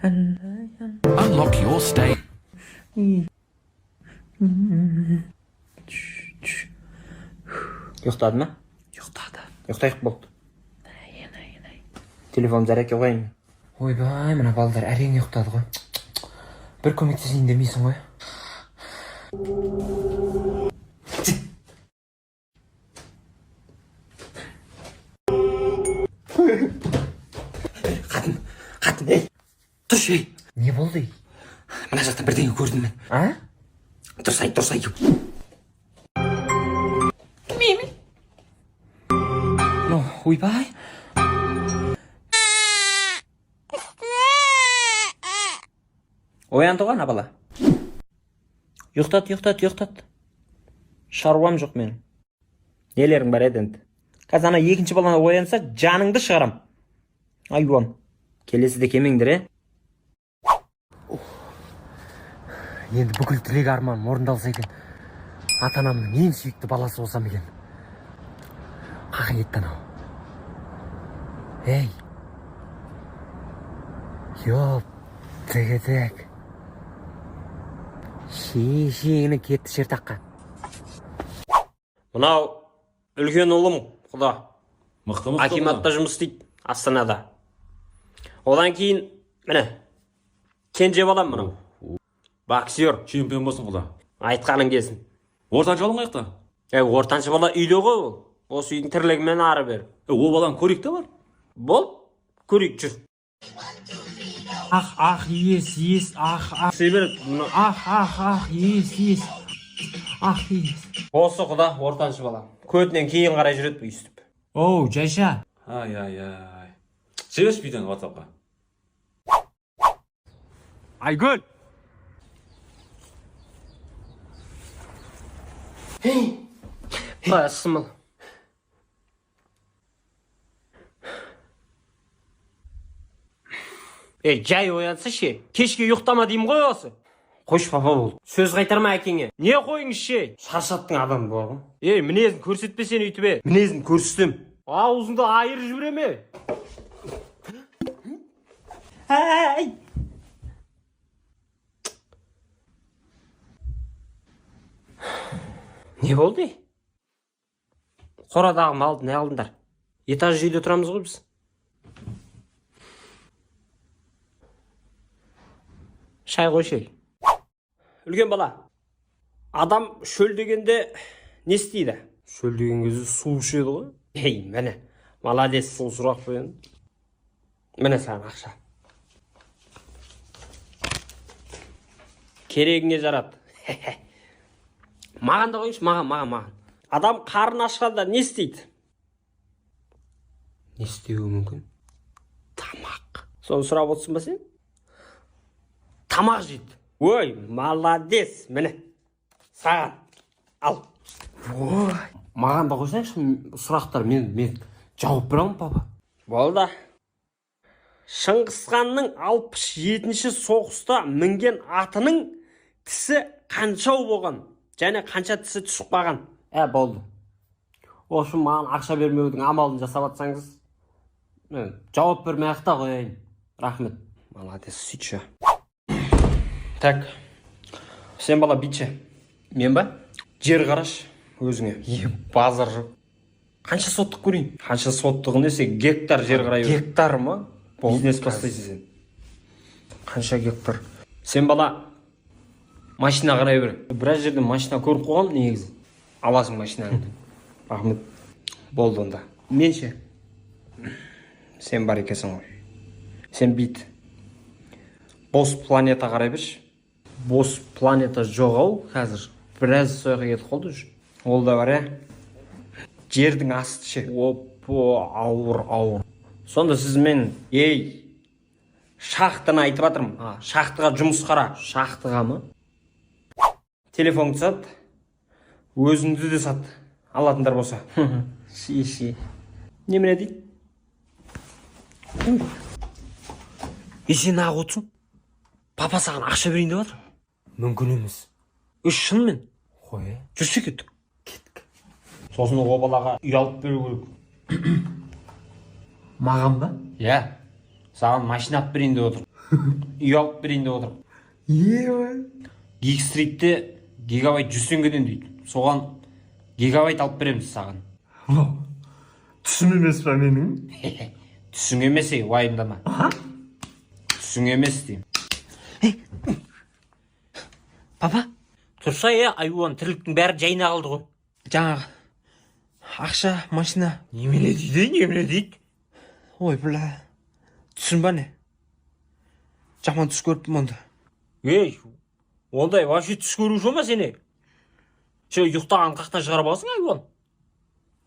Unlock your stay. Ұйықтады ма? Ұйықтады. Ұйықтайық, болды. Телефон зарядке қояйын. Ойбай, мына балдар әрең ұйықтады ғой. Бір көмектесейін демейсің ғой. Қатын, қатын, ей. Тұршы, ей. Не болды? Мына жақта бірдеңе көрдім мен. А? Дұрыс айт, дұрыс айт. Ну, ойбай. Оянды ғой ана бала. Ұйықтат, ұйықтат, ұйықтат. Шаруам жоқ менің. Нелерің бар еді енді? Қазір ана екінші баланы оянса, жаныңды шығарам. Айуан. Келесіде келмеңдер, е? Енді бүкіл тілек арманым орындалса екен. Ата анамның ең сүйікті баласы болсам екен. Қақа кетті анау. Ей. Йоп, тігідік. Шешеңі кетті шертаққа. Мынау үлкен ұлым, құда. Мықты, мықты. Акиматта жұмыс істейді Астанада. Одан кейін міне кенже балам мынау. Боксер. Чемпион болсын, құда. Айтқаның келсін. Ортаншы балаң қаяқта? Е, ортаншы бала үйде ғой ол. Осы үйдің тірлігімен ары бері. Е, о баланы көрейік те бар. Бол, көрейік, жүр. Ах, ах, ес, ес, ах, ах. Істей береді. Мына Ах, ах, ах, ес, ес. Ах, ес. осы құда ортаншы бала. Көтінен кейін қарай жүреді өйстіп. Оу, жайша. Ай, ай, ай. Жіберші видеоны ватсапқа. Айгүл. Басымыл. Ей, жай оянса ше. Кешке ұйықтама деймін ғой осы. Қойшы, папа, болды. Сөз қайтарма әкеңе. Не қойыңыз ше? Шаршаттың адам бар ғой. Ей, мінезін көрсетпесең өйтіп, е. Мінезін көрсетем. Аузыңды айырып жібереме. Әй! Не болды? Қорадағы малды не алдыңдар? Этаж үйде тұрамыз ғой біз. Шай қойшы, ел. Үлкен бала. Адам шөлдегенде не істейді? Шөлдеген кезде су ішеді ғой. Ей, міне. Молодец, сол сұрақ қой енді. Міне саған ақша. Керегіңе жарады. Маған да қойыңызшы, маған, маған, маған. Адам қарны ашқанда не істейді? Не істеуі мүмкін? Тамақ. Соны сұрап отырсың ба сен? Тамақ жейді. Ой, молодец, міне. Саған. Ал. Ой, маған да қойсаңшы сұрақтар, мен жауап бере аламын, папа. Болды. Шыңғысханның 67-ші соғыста мінген атының тісі қаншау болған және қанша тісі түсіп қалған? Ә, болды. Осы маған ақша бермеудің амалын жасап жатсаңыз, мен жауап бермей ақ та қояйын. Рахмет. Молодец, сөйтші. Так. Сен бала бүйтші. Мен ба? Жер қараш өзіңе. Е, базар жоқ. Қанша соттық көрейін? Қанша соттығы несе, гектар жер қарай бер. Гектар ма? Бизнес бастайсың сен. Қанша гектар? Сен бала машина қарай бер. Біраз жерден машина көріп қойғанмын негізі. Аласың машинаңды. Рахмет. Болды онда. Мен ше? Сен бар екенсің ғой. Сен бүйт. Бос планета қарай берші. Бос планета жоқ ау қазір. Біраз сояққа кетіп қалды уже. Ол да бар, иә. Жердің асты ше? Опо, ауыр, ауыр. Сонда сіз мен, ей, шахтаны айтып жатырмын. А, шахтаға жұмыс қара. Шахтаға ма? Телефоныңды сат, өзіңді де сат. Алатындар болса. Ши, ши. Немене дейді? Е, сен неғып отырсың? Папа саған ақша берейін деп жатыр. Мүмкін емес. Е, шынымен. Қой, е. Жүрсе кеттік. Кеттік. Сосын о балаға үй алып беру керек. Маған ба? Иә. Саған машина алып берейін деп отыр, үй алып берейін деп отыр. Е. Гиг Стритте гигабайт 100 теңгеден дейді, соған гигабайт алып береміз саған. Түсім емес па менің? Түсің емес, ей, уайымдама, түсің емес деймін. Папа. Тұрса, е, айуан, тірліктің бәрі жайына қалды ғой. Жаңағы ақша, машина. Немене дейді, немене дейді? Ой, бля, түсім ба, не? Жаман түс көріппін онда. Ей, ондай вообще түс көруші ма сен, ей? Сен ұйықтаған қақтан шығарып аласың, айуан.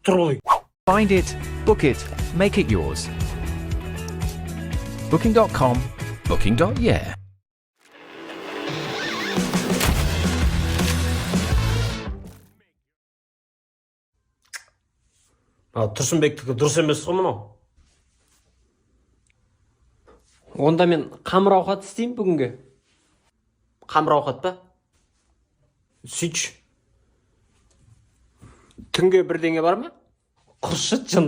Тұр болайын. Find it, book it, make it yours. Booking.com, booking.yeah. А, Тұрсынбектікі дұрыс емес қой мынау. Онда мен қамыр ауқат істеймін бүгінге. Қамыр ауқат па? Сөйтші. Түнге бірдеңе бар ма? Құршы жын.